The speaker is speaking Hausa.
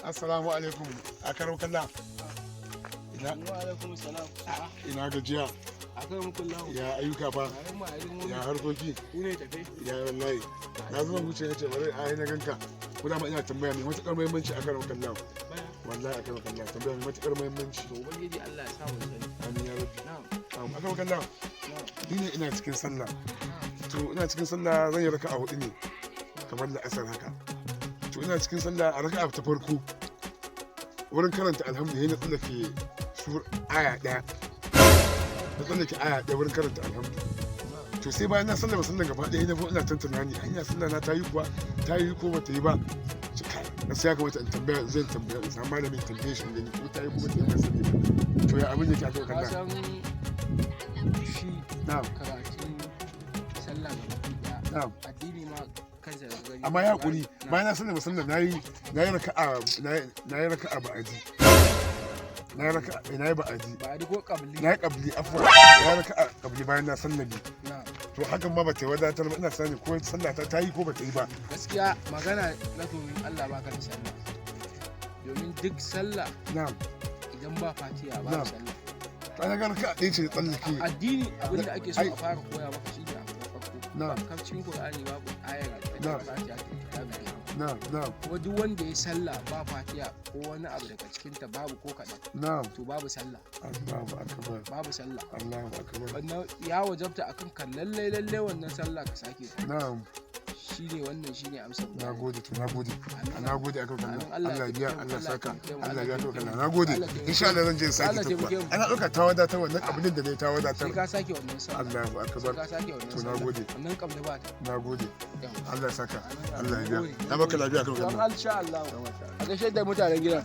Assalamu alaikum, akaramakallah. Ina Wa alaikum salam. Ina gajiya? Akramakallah. Ya ayyuka fa? Ayin ma ayin. Ya harkoki? Ku ne tafe? Ya wallahi. Na zo wuce nace bari ai na ganka. Ko dama ina tambaya mai matukar muhimmanci, akaramakallah. Baya. Wallahi, akaramakallah, tambaya mai matukar muhimmanci. To, Ubangiji Allah ya sa mu sani. Amin ya rabbi. Na'am. Akaramakallah. Na'am. Ni ne ina cikin sallah. To, ina cikin sallah, zan yi raka'a hudu ne. Kamar la'asar haka. To, ina cikin sallah, a raka'a ta farko, wurin karanta alhamdu na tsallake sur aya ɗaya. Na tsallake aya ɗaya wurin karanta alhamdu. To, sai bayan na sallama sallan gaba ɗaya na zo ina tantana ni anya sallah na ta yi kuwa, ta yi ko ba ta yi ba. Ce kai, gaskiya ya kamata in tambaya, zan tambaya in samu malamin, tambaye shi in gani ko ta yi ko ba ta yi ba, sani ba. To, ya abin yake aka Ka kalla? san shi karatun sallah gaba ɗaya. Addini ma kansa da gani. Amma ya hakuri, Na'am. bayan na sallama sallah nayi raka'a, nayi raka'a ba'adi, nayi raka'a, nayi ba'adi. Ba a ko kabli. Nayi qabli, afwan, nayi raka'a qabli bayan na sallame. To, hakan ma bata wadatar ba. Ina sani ko sallah ta ta yi ko bata yi ba. Gaskiya magana na domin Allah, baka da sallah. Domin duk sallah idan ba Fatiha babu sallah. To, ana ga raka'a ɗaya ce da tsallake. Addini abinda ake so Ai. a fara koya maka shi ne abu na farko. Kaf cikin Qur'ani babu ayar da take Fatiha ta kitabi. Na'am na'am Kuma duk wanda ya sallah ba Fatiha ko wani abu daga cikin ta, babu ko kaɗan, to babu sallah. Allahu akbar. Babu sallah. Allahu akbar. Wannan ya wajabta akan kan lallai lallai wannan sallah ka sake ta. Shine wannan, shine amsar. Na gode, to na gode. Amin. Na gode akan kallon. Amin. Allah Allah ya ya biya. taimake mu. Allah saka. Allah ya taimake mu. Allah ya biya Allah kallon. ya Na gode. Allah ya taimake Insha Allah zan je in sake Allah ya tafiya. taimake mu. Ana ɗauka ta wadatar, wannan kabilin da ne ta wadatar. Sai ka sake wannan sallah. Allahu Sai akbar. ka sake wannan To, na sallah. gode. Wannan kabli ba ta. Na gode. Yawa. Allah ya saka. Amin. Allah ya biya. Gode. Na baka lafiya kan To, kallon. insha Allah a gaishe da mutanen gidan.